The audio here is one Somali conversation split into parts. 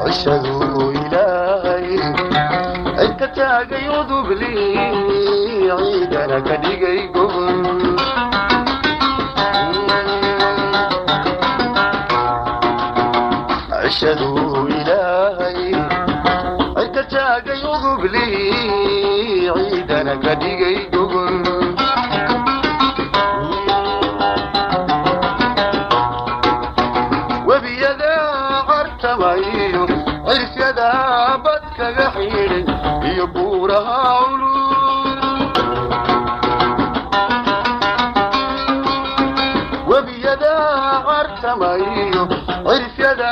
Cishaduu Ilaahay cidka taagay udubli, ciidana ka dhigay gobol. Cishaduu Ilaahay cidka taagay udubli, ciidana ka dhigay gogol. Webiyada cartamayo, cirfyada bad kaga xidhay iyo buuraha culus. Webiyada cartamayo, cirfyada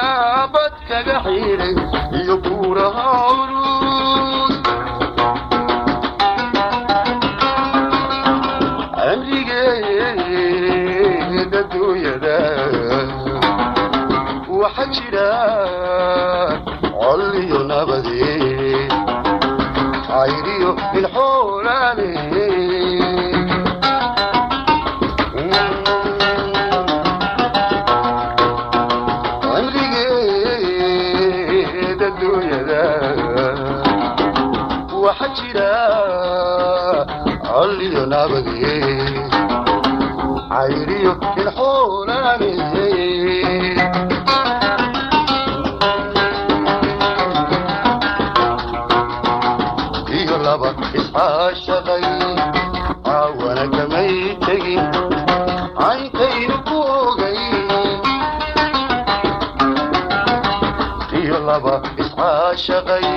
bad kaga xidhay iyo buuraha culus. Cimrigeed adduunyada waxa jira col iyo nabade, cayriyo ilxoolaale. Cimrigeed adduunyada waxa jira col iyo nabade, cayriyo ilxoolaale. Iyo laba iscaashaqay caawana kamay tegin, caynkaynu ku ogay. Iyo laba iscaashaqay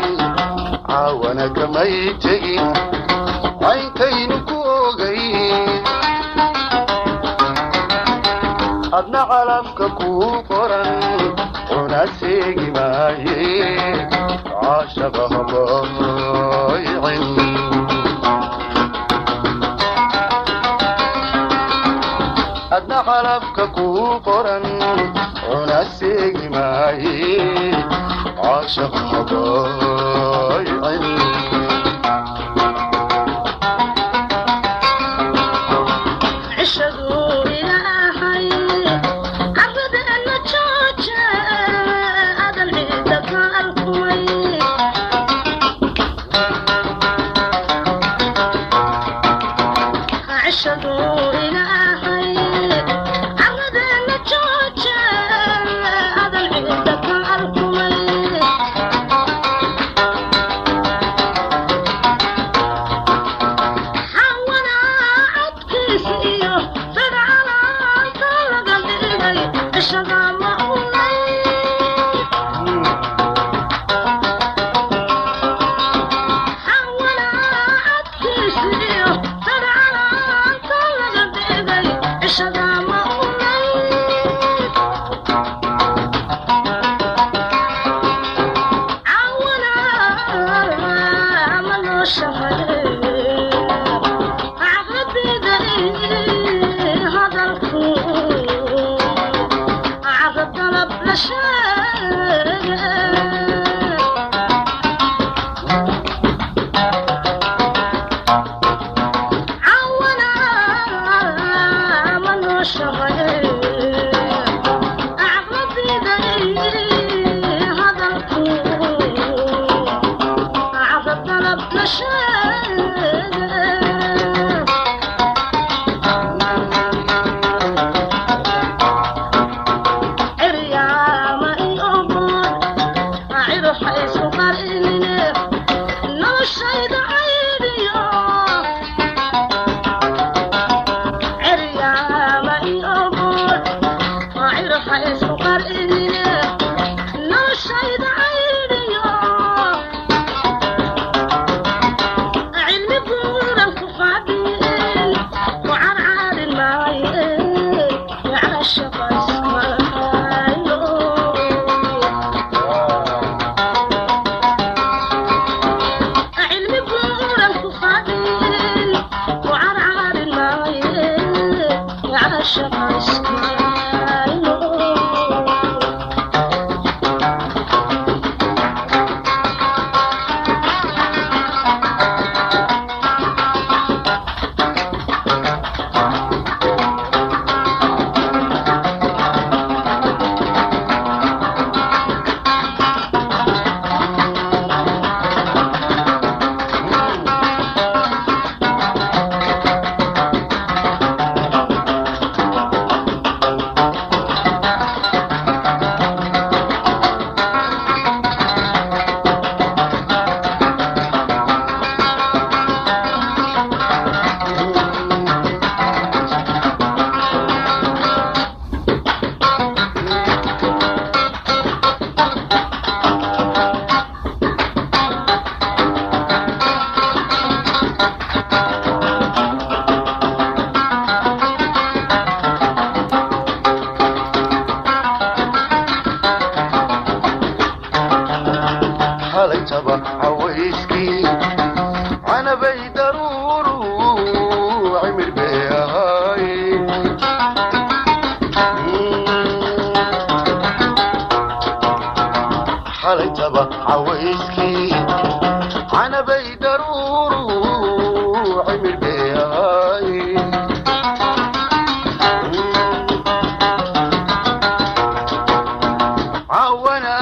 caawana kamay tegin, caynkaynu ku ogay. Adna calafka kuu qoran una seegi maaye, caashaqa habaaycin. Adna calafka kuu qoran una seegi maaye, caashaqa habaaycin. Cishaduu Ilaahay carradeena jooja, adan ciidda ka alkumay. Cishaduu Ilaahay carradeena jooja, adan ciidda ka alkumay. Nooshahay caqladeeda hadalku carab dalab la sheege. Cawana ma nooshahay caqladeeda hadalku carab dalab la sheege. Ciryaama iyo buur ciro haysu qarinine noloshayda caydiyo. Ciryaama iyo buur ciro haysu qarinine noloshayda caydiyo. Cilmi guuran ku qaadin ku carcaarin maaye caashaqa iskaayo. Cilmi guuran ku qaadin ku carcaarin maaye caashaqa iskaayo. Xalaytaba cawayskii canabay daruuru cimir bay ahay. Xalaytaba cawayskii canabay daruuru cimir bay ahay. Cawana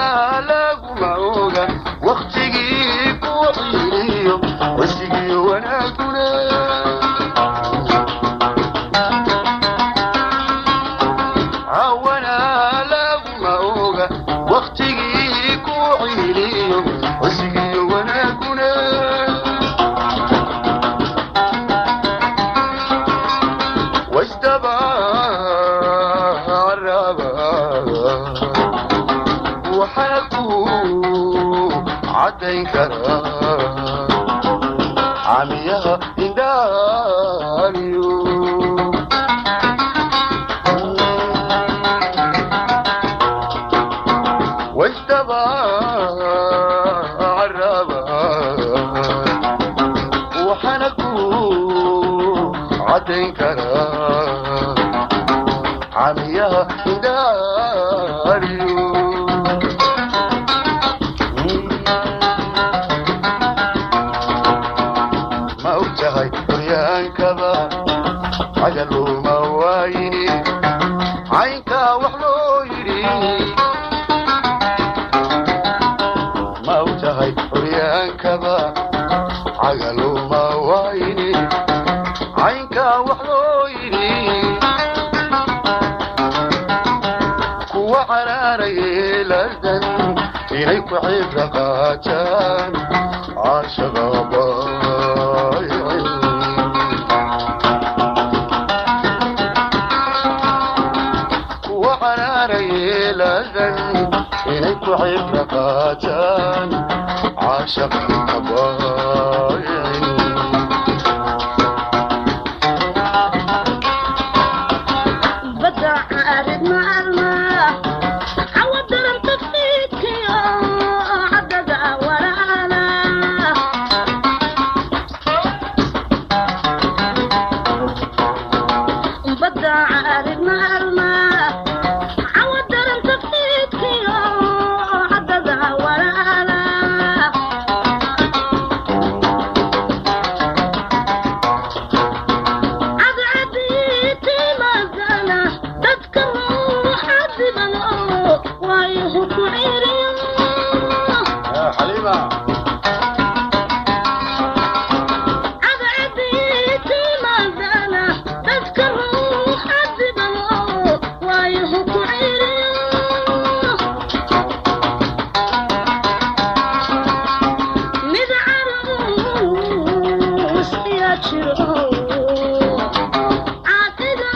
laguma oga waktigii ku ciiriyo wasigii wanaaguna. Cawana laguma oga waktigii ku ciiriyo wasigii wanaaguna. Wasdaba caraba waxaana ku caddayn karaa camiyaha indhaaliyo. Wasdaba caraba waxaana ku caddayn karaa camiyaha indhaaliyo. Ma ogtahay horyaankaba cagaluma waayini caynkaa wax loo yidhi? Ma ogtahay horyaankaba cagaluma waayini caynkaa wax loo yidhi? Kuwa caraarayay lardan inay ku cibra qaataan caashaqa baayicin. Kuwa caraarayay lardan inay ku cibra qaataan caashaqa baayicin. Badda caarid ma arma cawa daranta fiidkiyo caddada walaala. Jiro caaqida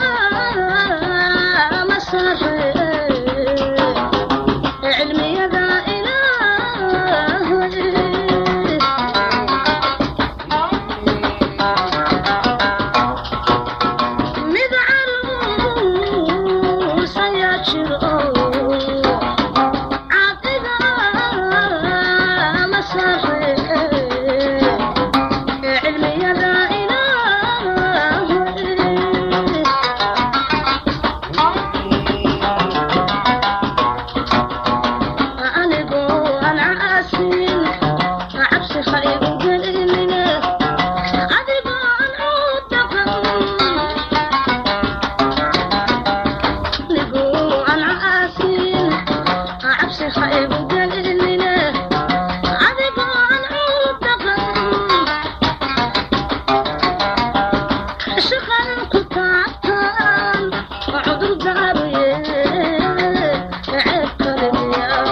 ma sare cilmiyada Ilaahay. Mid caruus ayaa jiro caaqida ma sare cilmiyada Ilaahay. Anigoo aan caasin cabsi ha igu gelinine, adigoo aan u dhaqan, anigoo aan caasin cabsi ha igu gelinine, adigoo aan u dhaqan, shaqan ku taabtaan cudur daaruye ceeb kale miyaan.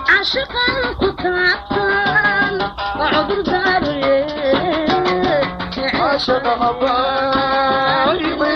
Cashiqan ku taabtaan cudur daaruye. عاشق مبايعين.